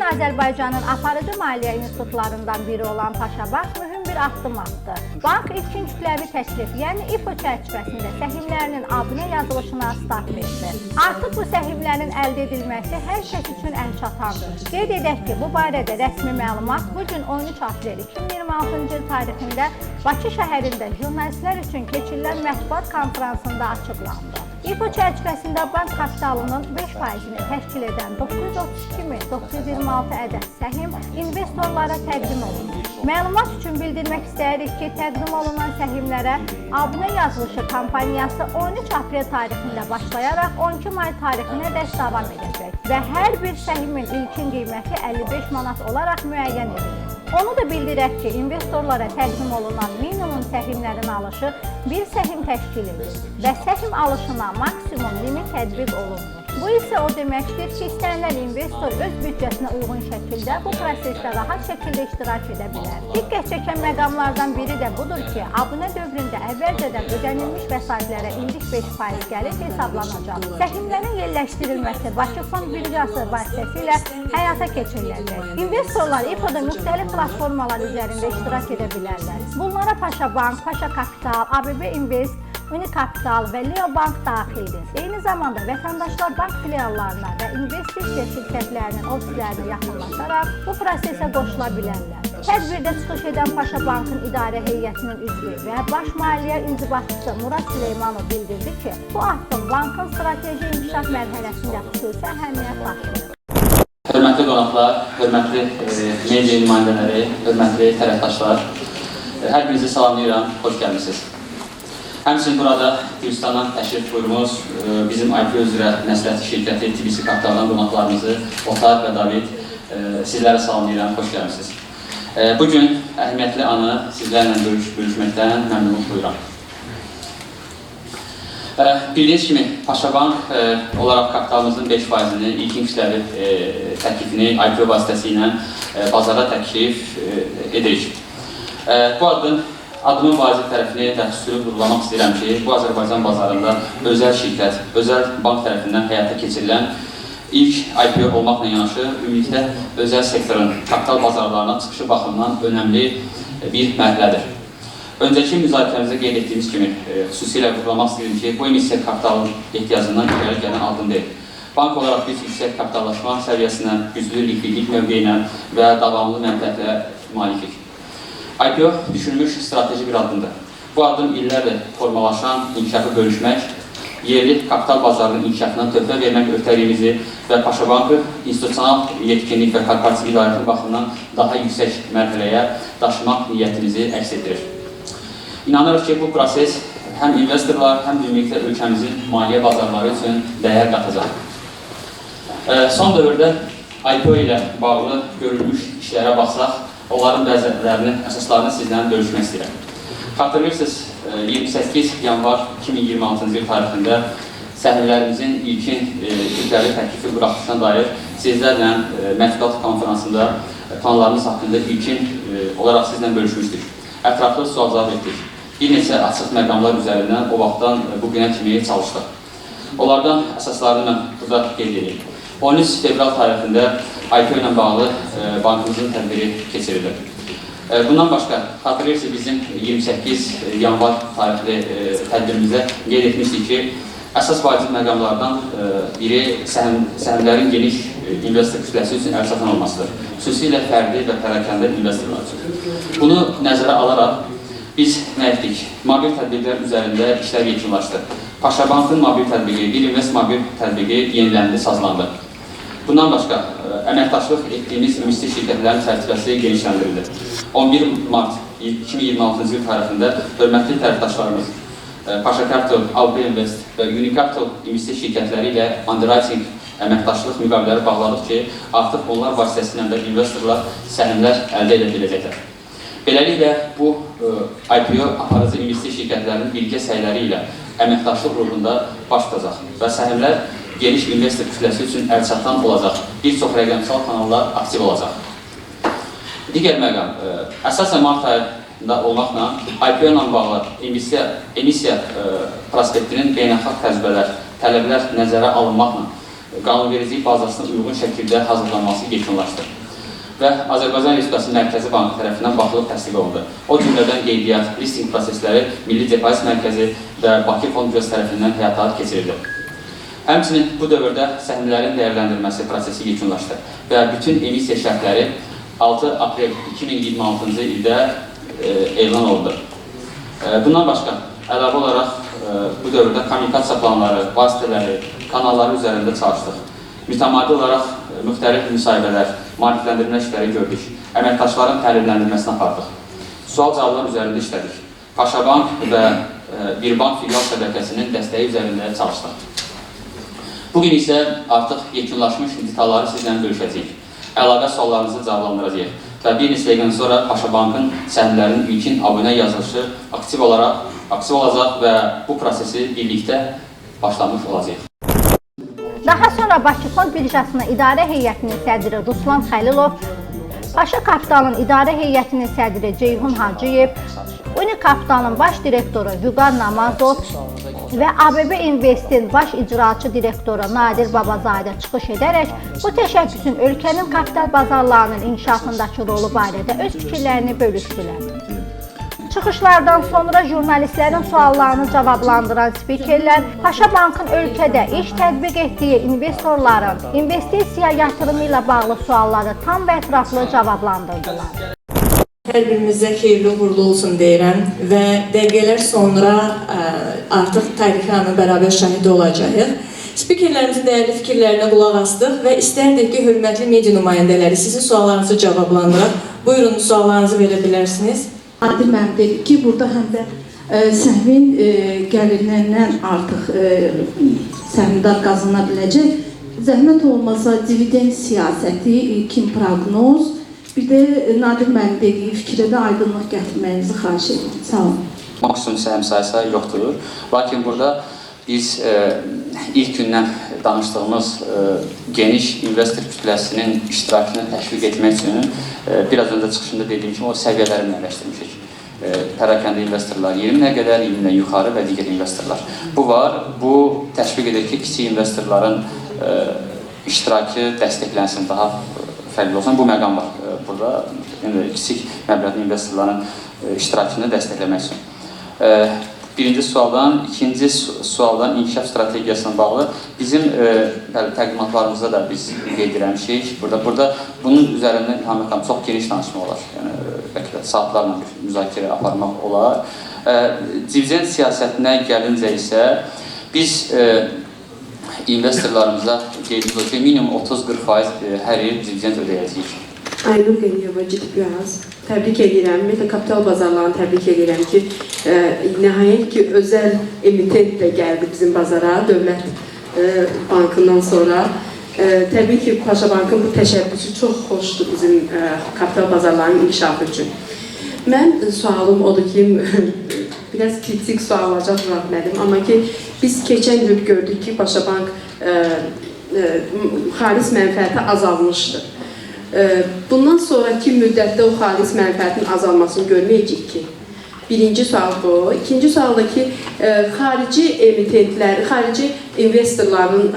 Azərbaycanın aparıcı maliyyə institutlarından biri olan Paşabank mühüm bir addım atdı. Bank ilkin kütləvi təklif, yəni IPO çərçivəsində səhmlərinin abunə yazılışına start verdi. Artıq bu səhmlərin əldə edilməsi hər kəs üçün əlçatandır. Qeyd edək ki, bu barədə rəsmi məlumat bu gün 13 aprel 2026-cı il tarixində Bakı şəhərində jurnalistlər üçün keçirilən mətbuat konfransında açıqlandı. IPO çərçivəsində bank kapitalının 5%-ni təşkil edən 932.926 ədəd səhim investorlara təqdim olunur. Məlumat üçün bildirmək istəyirik ki, təqdim olunan səhmlərə abunə yazılışı kampaniyası 13 aprel tarixində başlayaraq 12 may tarixinədək davam edəcək və hər bir səhmin ilkin qiyməti 55 manat olaraq müəyyən edilir. Onu da bildirək ki, investorlara təqdim olunan minimum səhmlərin alışı bir səhim təşkil edir və səhm alışına maksimum limit tətbiq olunmur. Bu isə o deməkdir ki, istənilən investor öz büdcəsinə uyğun şəkildə bu prosesdə rahat şəkildə iştirak edə bilər. Diqqət çəkən məqamlardan biri də budur ki, abunə dövründə əvvəlcədən ödənilmiş vəsaitlərə illik 5% gəlir hesablanacaq. Səhmlərin yerləşdirilməsi Bakı Fond Birjası vasitəsilə həyata keçiriləcək. İnvestorlar IPO-da müxtəlif platformalar üzərində iştirak edə bilərlər. Bunlara Paşa Bank, Paşa Kapital, ABB Invest, Unikapital və Leo Bank daxildir. Eyni zamanda vətəndaşlar bank filiallarına və investisiya şirkətlərinin ofislərinə yaxınlaşaraq bu prosesə qoşula bilərlər. Tədbirdə çıxış edən Paşa Bankın idarə heyətinin üzvü və baş maliyyə inzibatçısı Murad Süleymanov bildirdi ki, bu addım bankın strateji inkişaf mərhələsində xüsusi əhəmiyyət daşıyır. Hörmətli qonaqlar, hörmətli media nümayəndələri, hörmətli tərəfdaşlar, hər birinizi salamlayıram, xoş gəlmisiniz. Həmçinin burada Gürcistandan təşrif buyurmuş bizim IPO üzrə məsləhətçi şirkəti TBC Kapitaldan qonaqlarımızı Otar və David, sizlərə salamlayıram, xoş gəlmisiniz. Bugün əhəmiyyətli anı sizlərlə bölüşməkdən məmnunluq duyuram. Bildiyiniz kimi Paşabank olaraq kapitalımızın 5%-ni ilkin kütləvi təklifini IPO vasitəsilə bazara təklif edirik. Bu addımın vacib tərəfini də xüsusi vurğulamaq istəyirəm ki, bu Azərbaycan bazarında özəl şirkət, özəl bank tərəfindən həyata keçirilən ilk IPO olmaqla yanaşı, ümumilikdə özəl sektorun kapital bazarlarına çıxışı baxımından önəmli bir mərhələdir. Öncəki müzakirəmizdə qeyd etdiyimiz kimi, xüsusilə vurğulamaq istəyirəm ki, bu emissiya kapitalın ehtiyacından irəli gələn addım deyil. Bank olaraq biz yüksək kapitallaşma səviyyəsinə, güclü likvidlik mövqeyinə və davamlı mənfəətlərə malikik. IPO düşünülmüş strateji bir addımdır. Bu addım illərlə formalaşan inkişafı bölüşmək, yerli kapital bazarının inkişafına töhfə vermək öhdəliyimizi və Paşabankı institusional yetkinlik və korporativ idarəetmə baxımından daha yüksək mərhələyə daşımaq niyyətimizi əks etdirir. İnanırıq ki, bu proses həm investorlar, həm də ümumilikdə ölkəmizin maliyyə bazarları üçün dəyər qatacaq. Son dövrdə IPO ilə bağlı görülmüş işlərə baxsaq, onların bəzilərini, əsaslarını sizlə bölüşmək istəyirəm. Xatırlayırsınız, 28 yanvar 2026-cı il tarixində səhmlərimizin ilkin kütləvi təklifi buraxılışına dair sizlərlə mətbuat konfransında planlarımız haqqında ilkin olaraq sizlə bölüşmüşdük. Ətraflı sual-cavab etdik. Bir neçə açıq məqamlar üzərindən o vaxtdan bugünə kimi çalışdıq. Onlardan əsaslarını mən burada qeyd edeyim. 13 fevral tarixində IPO ilə bağlı bankımızın tədbiri keçirildi. Bundan başqa, xatırlayırsınız, bizim 28 yanvar tarixli tədbirimizdə qeyd etmişdik ki, əsas vacib məqamlardan biri səhmlərin geniş investor kütləsi üçün əlçatan olmasıdır. Xüsusilə fərdi və pərakəndə investorlar üçün. Bunu nəzərə alaraq biz nə etdik? Mobil tədbirlər üzərində işlər yekunlaşdı. Paşabankın mobil tətbiqi, Bir Invest mobil tətbiqi yeniləndi, sazlandı. Bundan başqa, əməkdaşlıq etdiyimiz investisiya şirkətlərin çərçivəsi genişləndirildi. 11 mart 2026-cı il tarixində hörmətli tərəfdaşlarımız Paşa Capital, Alpe Invest və Unicapital investisiya şirkətləri ilə underwriting əməkdaşlıq müqavilələri bağladıq ki, artıq onlar vasitəsilə də investorlar səhmlər əldə edə biləcəklər. Beləliklə, bu IPO aparıcı investisiya şirkətlərinin birgə səyləri ilə əməkdaşlıq ruhunda baş tutacaq və səhmlər geniş investor kütləsi üçün əlçatan olacaq. Bir çox rəqəmsal kanallar aktiv olacaq. Digər məqam, əsasən mart ayında olmaqla IPO ilə bağlı emissiya prospektinin beynəlxalq təcrübələr, tələblər nəzərə alınmaqla qanunvericilik bazasına uyğun şəkildə hazırlanması yekunlaşdı. və Azərbaycan Respublikası Mərkəzi Bankı tərəfindən baxılıb təsdiq olundu. O cümlədən qeydiyyat, listing prosesləri Milli Depozit Mərkəzi və Bakı Fond Birjası tərəfindən həyata keçirildi. Həmçinin bu dövrdə səhmlərin dəyərləndirilməsi prosesi yekunlaşdı və bütün emissiya şərtləri 6 aprel 2026-cı ildə elan olundu. Bundan başqa, əlavə olaraq bu dövrdə kommunikasiya planları, vasitələri, kanalları üzərində çalışdıq. Mütəmadi olaraq müxtəlif müsahibələr, maarifləndirmə işləri gördük, əməkdaşların təlimləndirməsini apardıq. Sual-cavablar üzərində işlədik. Paşabank və bir bank filial şəbəkəsinin dəstəyi üzərində çalışdıq. Bugün isə artıq yekunlaşmış detalları sizlə bölüşəcəyik. Əlavə suallarınızı cavablandıracağıq və bir neçə dəqiqədən sonra Paşabankın səhmlərinin ilkin abunə yazılışı aktiv olacaq və bu prosesi birlikdə başlamış olacaq. Daha sonra Bakı Fond Birjasının İdarə Heyətinin sədri Ruslan Xəlilov, Paşa Kapitalın İdarə Heyətinin sədri Ceyhun Hacıyev, Unikapitalın baş direktoru Vüqar Namazov və ABB Investin baş icraçı direktoru Nadir Babazadə çıxış edərək bu təşəbbüsün ölkənin kapital bazarlarının inkişafındakı rolu barədə öz fikirlərini bölüşdülər. Çıxışlardan sonra jurnalistlərin suallarını cavablandıran spikerlər Paşa Bankın ölkədə iş tətbiq etdiyi investorların investisiya yatırımı ilə bağlı sualları tam və ətraflı cavablandırdılar. Hər birimizə xeyirli uğurlu olsun deyirəm və dəqiqələr sonra artıq tarixi anın bərabər şahidi olacağıq. Spikerlərimizin dəyərli fikirlərinə qulaq asdıq və istərdik ki, hörmətli media nümayəndələri sizin suallarınızı cavablandıraq. Buyurun, suallarınızı verə bilərsiniz. Nadir müəllim dedi ki, burada həm də səhvin gəlirindən artıq səhmdar qazana biləcək. Zəhmət olmasa dividend siyasəti, ilkin proqnoz, bir də Nadir müəllim dediyi fikrə də aydınlıq gətirməyinizi xahiş edirəm. Sağ olun. Maksimum səhm sayısı yoxdur. Lakin burada biz ilk gündən danışdığımız geniş investor kütləsinin iştirakını təşviq etmək üçün biraz öncə çıxışımda dediyim kimi o səviyyələri müəyyənləşdirmişik. Pərakəndə investorlar 20-nə qədər, 20-dən yuxarı və digər investorlar. Bu var, bu təşviq edir ki, kiçik investorların iştirakı dəstəklənsin, daha fərqli olsun. Bu məqam var burada, yəni kiçik məbləğli investorların iştirakını dəstəkləmək üçün. Birinci sualdan, ikinci sualdan inkişaf strategiyasına bağlı bizim bəli, təqdimatlarımızda da biz qeyd eləmişik. Burada bunun üzərindən İlham xanım çox geniş danışmaq olar. Yəni bəlkə də saatlarla bir müzakirə aparmaq olar. Dividend siyasətinə gəlincə isə biz investorlarımıza qeyd edirik ki, minimum 30-40% hər il dividend ödəyəcəyik. Aynur Qəniyeva, GDPR. Təbrik edirəm. Ümumiyyətlə, kapital bazarlarını təbrik edirəm ki, nəhayət ki, özəl emitent də gəldi bizim bazara, dövlət bankından sonra. Təbii ki, Paşa Bankın bu təşəbbüsü çox xoşdur bizim kapital bazarlarının inkişafı üçün. Mən sualım odur ki, biraz kritik sual olacaq Murad müəllim, amma ki, biz keçən il gördük ki, Paşa Bank xalis mənfəəti azalmışdır. Bundan sonraki müddətdə o xalis mənfəətin azalmasını görməyəcəyik ki. Birinci sual bu. İkinci sual da ki, xarici emitentlər, xarici investorların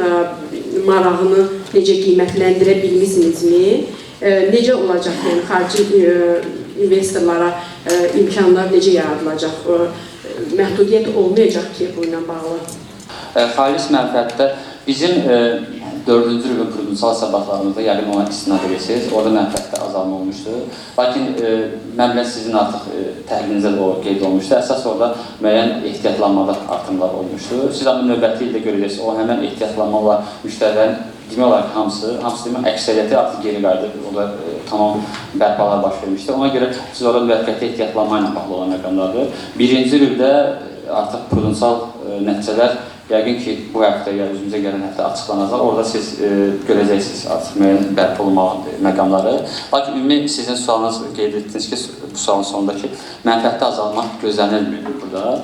marağını necə qiymətləndirə bilmisinizmi? Necə olacaq, yəni xarici investorlara imkanlar necə yaradılacaq? Məhdudiyyət olmayacaq ki, bununla bağlı. Xalis mənfəətdə bizim dördüncü rübün prudensial hesabatlarımızda yəqin ona istinad edirsiniz. Orada mənfəətdə azalma olmuşdu. Lakin mən bilən sizin artıq təhlilinizdə də o qeyd olmuşdu. Əsas orada müəyyən ehtiyatlanmada artımlar olmuşdu. Siz amma növbəti ildə görəcəksiniz, o həmən ehtiyatlanma olan müştərilərin demək olar ki, hamısı demək, əksəriyyəti artıq geri qayıdıb. Orada tamam bərpalar baş vermişdi. Ona görə siz orada müvəqqəti ehtiyatlanma ilə bağlı olan məqamlardır. Birinci rübdə artıq prudensial nəticələr yəqin ki, bu həftə ya özümüzə gələn həftə açıqlanacaq. Orada siz görəcəksiniz artıq müəyyən bərpa olunma məqamları. Lakin ümumi sizin sualınız qeyd etdiniz ki, bu sualın sonunda ki, mənfəətdə azalma gözlənilmir burada.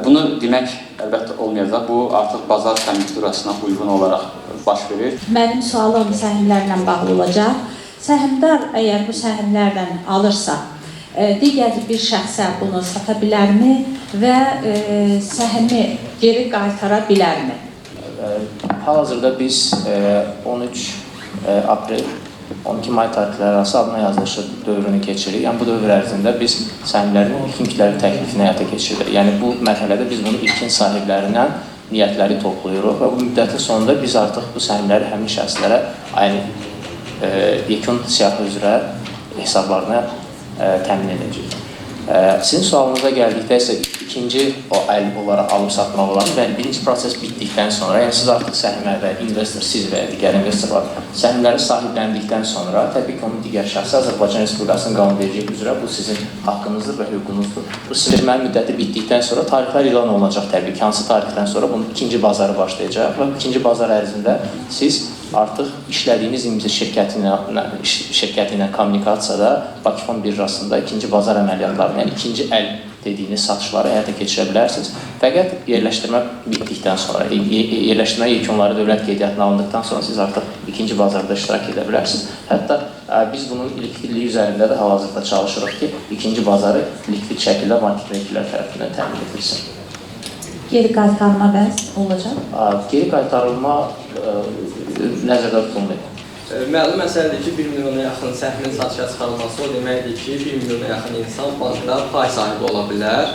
Bunu demək əlbəttə olmayacaq. Bu artıq bazar konjunkturasına uyğun olaraq baş verir. Mənim sualım səhmlərlə bağlı olacaq. Səhmdar əgər bu səhmlərlə alırsa, digər bir şəxsə bunu sata bilərmi və səhmi geri qaytara bilərmi? Hal-hazırda biz 13 aprel 12 may tarixləri arası abunə yazılışı dövrünü keçiririk. Yəni bu dövr ərzində biz səhmlərin ilkin kütləvi təklifini həyata keçiririk. Yəni bu mərhələdə biz bunu ilkin sahiblərindən niyyətləri toplayırıq və bu müddətin sonunda biz artıq bu səhmləri həmin şəxslərə yəni yekun siyahı üzrə hesablarına təmin edəcəyik. Sizin sualınıza gəldikdə isə ikinci o əl olaraq alıb satmaq olan, yəni birinci proses bitdikdən sonra, yəni siz artıq səhmə və investor, siz və digər investorlar səhmləri sahibləndikdən sonra, təbii ki, onun digər şəxsi Azərbaycan Respublikasının qanunvericiliyi üzrə bu sizin haqqınızdır və hüququnuzdur. Bu silmənin müddəti bitdikdən sonra tarixlər elan olunacaq təbii ki, hansı tarixdən sonra bunun ikinci bazarı başlayacaq və ikinci bazar ərzində siz artıq işlədiyiniz imza şirkəti ilə kommunikasiyada Bakı Fond Birjasında ikinci bazar əməliyyatlarını, yəni ikinci əl dediyiniz satışları həyata keçirə bilərsiniz. Fəqət yerləşdirmə bitdikdən sonra, yerləşdirmə yekunları dövlət qeydiyyatına alındıqdan sonra siz artıq ikinci bazarda iştirak edə bilərsiniz. Hətta biz bunun likvidliyi üzərində də hal-hazırda çalışırıq ki, ikinci bazarı likvid şəkildə market makerlər tərəfindən təmin edilsin. Geri qaytarma bəs olacaq? Geri qaytarılma nəzərdə tutulmayıb. Məlum məsələdir ki, 1 milyona yaxın səhmin satışa çıxarılması o deməkdir ki, 1 milyona yaxın insan bankda pay sahibi ola bilər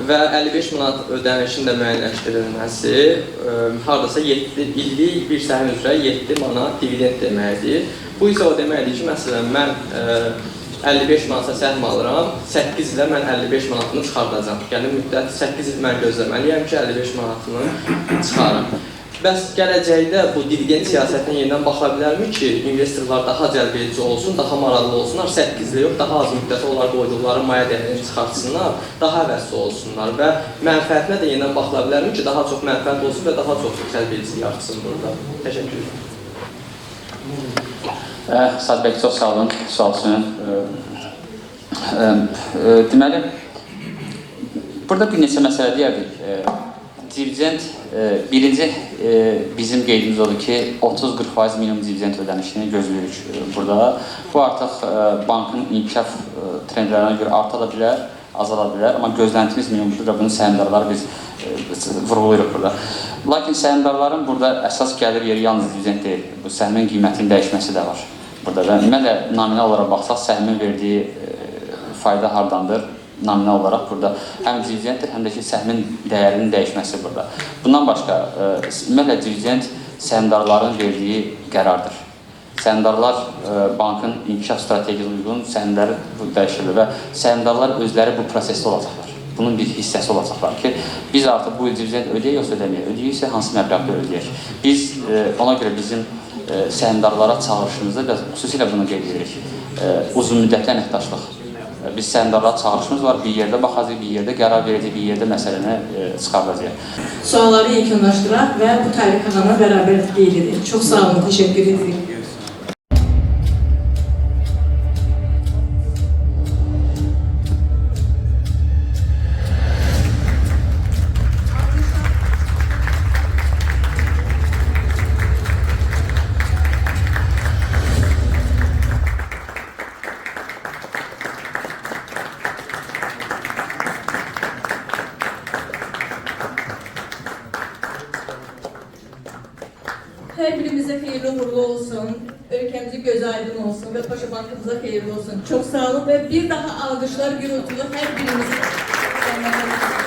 və 55 manat ödənişin də müəyyənləşdirilməsi hardasa 7 illik bir səhm üzrə 7 manat dividend deməkdir. Bu isə o deməkdir ki, məsələn, mən 55 manata səhm alıram, 8 ilə mən 55 manatımı çıxardacam. Yəni, müddət 8 il mən gözləməliyəm ki, 55 manatımı çıxarım. Bəs gələcəkdə bu dividend siyasətinə yenidən baxa bilərmi ki, investorlar daha cəlbedici olsun, daha maraqlı olsunlar, 8 ilə yox, daha az müddətə onlar qoyduqları maya dəyərini çıxartsınlar, daha həvəsli olsunlar və mənfəətinə də yenidən baxıla bilərmi ki, daha çox mənfəət olsun və daha çox cəlbediciliyi artsın burada. Təşəkkür edirəm. Sad bəy, çox sağ olun sual üçün. Deməli, burada bir neçə məsələ deyərdik. Dividend, birinci bizim qeydimiz odur ki, 30-40% minimum dividend ödənişini gözləyirik burada. Bu artıq bankın inkişaf trendlərinə görə arta da bilər, azala bilər, amma gözləntimiz minimumdur və bunu səhmdarları biz vurğulayırıq burada. Lakin səhmdarların burada əsas gəlir yeri yalnız dividend deyil, bu səhmin qiymətinin dəyişməsi də var burada. Və ümumiyyətlə, nominal olaraq baxsaq, səhmin verdiyi fayda hardandır? Nominal olaraq burada həm dividenddir, həm də ki, səhmin dəyərinin dəyişməsi burada. Bundan başqa, ümumiyyətlə, dividend səhmdarların verdiyi qərardır. Səhmdarlar bankın inkişaf strategiyasına uyğun səhmləri dəyişirlər və səhmdarlar özləri bu prosesdə olacaqlar. Bunun bir hissəsi olacaqlar ki, biz artıq bu il dividend ödəyək, yoxsa ödəməyək. Ödəyiksə, hansı məbləğdə ödəyək? Biz ona görə bizim səhmdarlara çağırışımızda biraz xüsusilə bunu qeyd edirik. Uzun müddətli əməkdaşlıq. Biz səhmdarlara çağırışımız var, bir yerdə baxacaq, bir yerdə qərar verəcək, bir yerdə məsələni çıxardacaq. Sualları yekunlaşdıraq və bu tarixi anı bərabər qeyd edək. Çox sağ olun, təşəkkür edirik. Hər birimizə xeyirli uğurlu olsun, ölkəmizin gözü aydın olsun və Paşa Bankımıza xeyirli olsun. Çox sağ olun və bir daha alqışlar gürültülü hər birimizin.